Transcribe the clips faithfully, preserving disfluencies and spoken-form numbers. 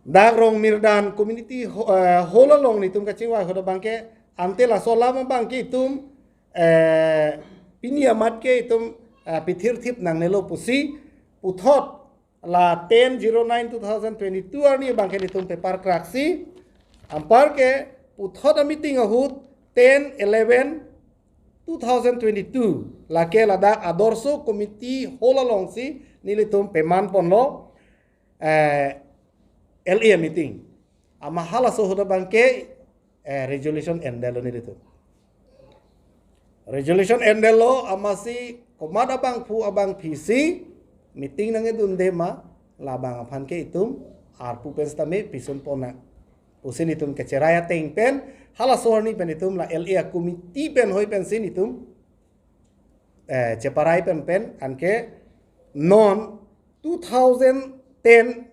Dak Rongmirdan community ho- eh, hall along nelitum kachingvai ahut abangke, ante laso alam abangke itum eh, pini amat ke itum eh, pithirthip nangnelo pusi puthot la ten zero nine two thousand twenty-two arni abangke nelitum paper kraksi, anparke puthot a meeting ahut ten eleven two thousand twenty-two lake ladak Adorsho Committee hall alongsi nelitum peman ponlo eh, L A meeting. Amat halaso ahut abangke eh, resolution endetlo nelitum. Resolution endetlo, amatsi komat abangphu abangphisi meeting nangkedunde ma, labang aphan ke itum arpu pen sitame pisun ponnang pusi nelitum kacherai ateng pen, halaso arni pen itum la L A committee pen hoi pensi nelitum eh, cheparai pen pen anke non two thousand ten,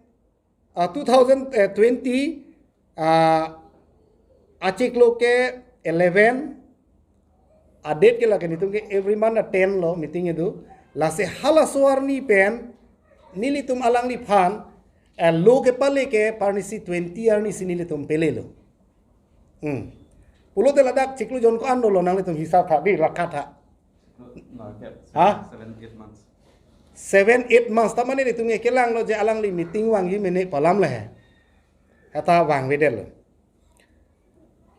ah, two thousand twenty, ah, achiklo ke eleven, a date ke lake nelitum ke every month a ten lo meeting kedo. Lasi halaso arni pen nelitum alangliphan eh, lo kepale ke parnisi twenty arnisi nelitum pelelo. Hmm. Pulote ladak chiklo jon ko-an dolo, nanglitum hisap tha, di lakha tha. Not yet. Ha? Seven, eight months. Seven, eight months. Ta mane nelitum ke kelanglo je alangli meeting vangji mene pu alam le. Heta vangvedetlo.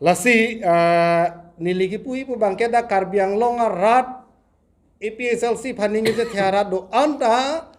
Lasi, eh, neli kipuji pu abangke dak Karbi Anglong arat A P H L C aphan ning kachethe arat do-an ta,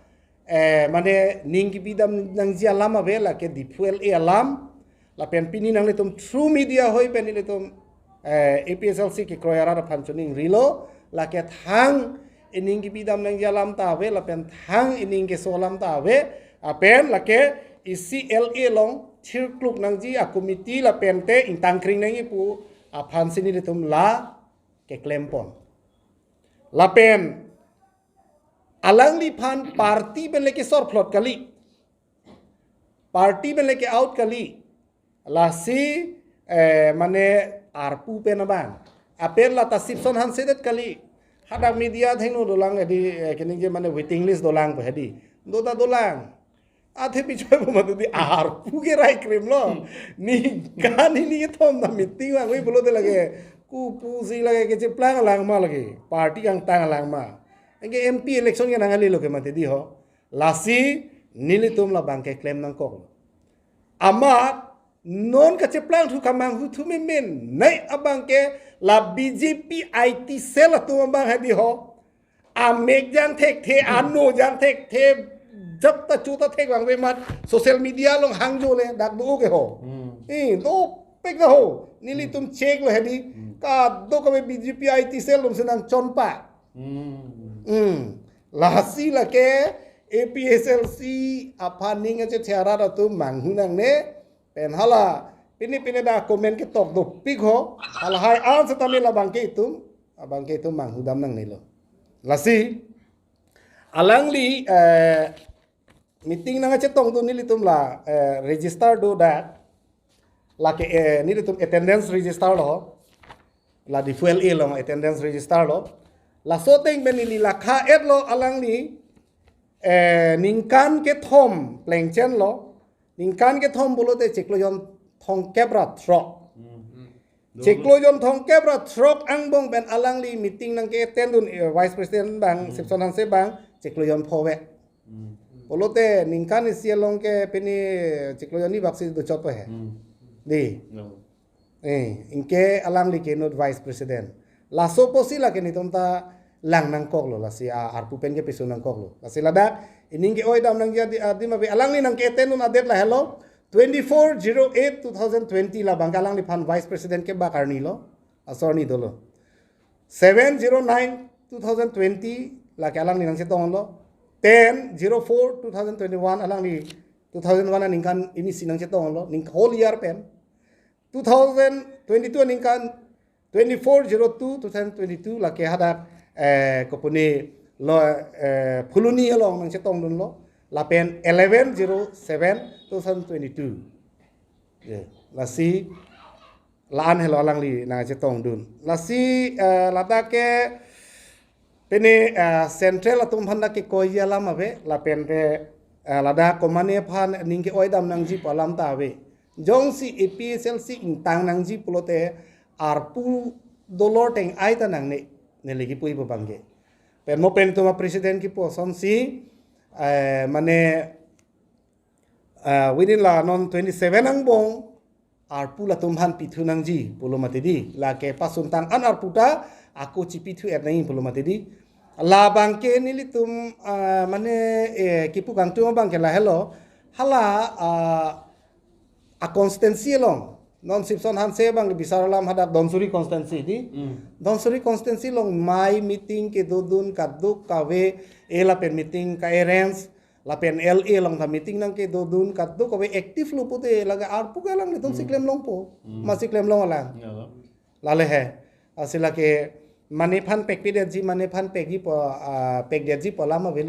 eh, mane ning kipidam nangji alam ave, lake Diphu L A alam. Lapen pini nanglitum through media hoi pen nelitum eh, A P H L C kekroi arat aphan choningrilo, lake thang ining kipidam nangji alam ta ave, lapen thang ining keso alam ta ave, lapen lake isi L A along thirkluk nangji a committee lapen te ingtangkring nangji pu aphansi nelitum la keklem pon. Lapen alangliphan party pen le kesor phlot kali, party pen le ke-out kali. Lasi, eh, mane arpu pen abang. Apen lata Sipson Hanse det kali. Hadak media thengno dolang hedi, eh, keningje mane waiting list dolang pu hedi. Do ta dolang. Athe bichoi pu mati di arpu ke rai krim lo. Ningkan hini kethom ta meeting vangve pulote lake. Kopusi lake kecheplang alang ma lake. Party kangtang alang ma. Anke M P election ke nangkali lo ke mati di ho. Lasi nelitum labang keklem nangkok. Amat non kacheplang thu kamanghu thu memen nai abang ke la B J P I T cell atum abang hedi ho. Amek jang thekthe, ano jang thekthe, jap ta chu ta thek vangve amat social media along hangjo le dak do ke ho. Hmm. Eh, dopik ta ho. Nelitum check lo hedi. Hmm. Kadokave B J P I T cell atum si nangchonpa. Hmm. Hmm. Lasi lake A P H L C aphan ning kachethe arat atum manghu nangne, pen hala pini pini dak comment ketok dopik ho, hala hai an setame labang ke itum, abang ke itum manghudam nangnelo. Lasi alangli, eh, meeting nangkachetongdun nelitum la, eh, register do dak, lake, eh, nelitum attendance register lo, la Diphu L A along attendance register lo. Laso ateng pen neli lakha-etlo alangli, eh, ningkan kethom plengchen lo, ningkan kethom pulote chiklo jon thomkep ra throk. Hmm. Chiklo jon thomkep ra throk angbong pen alangli meeting nangke-attend dun, eh, Vice President abang, Hmm. Sipson Hanse abang, chiklo jon pho ave. Hmm. Pulote ningkan isi along ke pini chiklo jon ni baksi dochot pu he. Hmm. Di. No. Eh, anke alangli ke inut Vice President. Laso apotsi lake nelitum ta lang nangkoklo, lasi a arpu pen kepisun nangkoklo. Lasi ladak ining ke-oidam nangji adi, adim ave, alangli nangke-attend dun a-date lahelo, twenty-four zero eight two thousand twenty labang ke alangliphan Vice President kebak arni lo, laso arni dolo. Seven zero nine two thousand twenty lake alangli nangchetonglo. Ten zero four two thousand twenty-one, alangli two thousand one aningkan ini si nangchetonglo, ning whole year pen. Two thousand twenty-two aningkan twenty-four zero two two thousand twenty-two lake hadak, eh, kopune lo, eh, Phuloni along nangchetongdunlo, lapen eleven zero seven two thousand twenty-two. Ya, lasi la-an helo alangli nangchetongdun. Lasi, eh, ladak ke pini, eh, central atum aphan dak kekoiji alam ave, lapen te, eh, ladak komane aphan ning ke-oidam nangji pu alam ta ave. Jongsi A P H L C ingtang nangji pulote arpu dolor teng-ai ta nangne, neli kipu ipo abangke. Pen mo pen itum a-president kipu asonsi, eh, mane, eh, within la non twenty-seven angbong arpu latum aphan pithu nangji pulo mati di. Lake pasuntang an arpu ta ako chipithu-et nangji pulo mati di. Labangke nelitum, ah, mane, eh, kipu kangtung abangke lahelo. Hala, ah, a-constituency along. Non Sipson Hanse abang bisar alam hadak Dhansiri constituency di. Hmm. Dhansiri constituency along mai meeting kedodun kadokave, e lapen meeting ka-arrange, lapen L A along ta meeting nangkedodun kadokave active lo pute, lake arpu ke alanglitum si klemlongpo. Hmm. Masi klemlong alang. Ya, lo. Lale he. Lasi lake mane aphan pekpedetji, mane aphan pekji pu, ah, pekdetji pu alam avelo.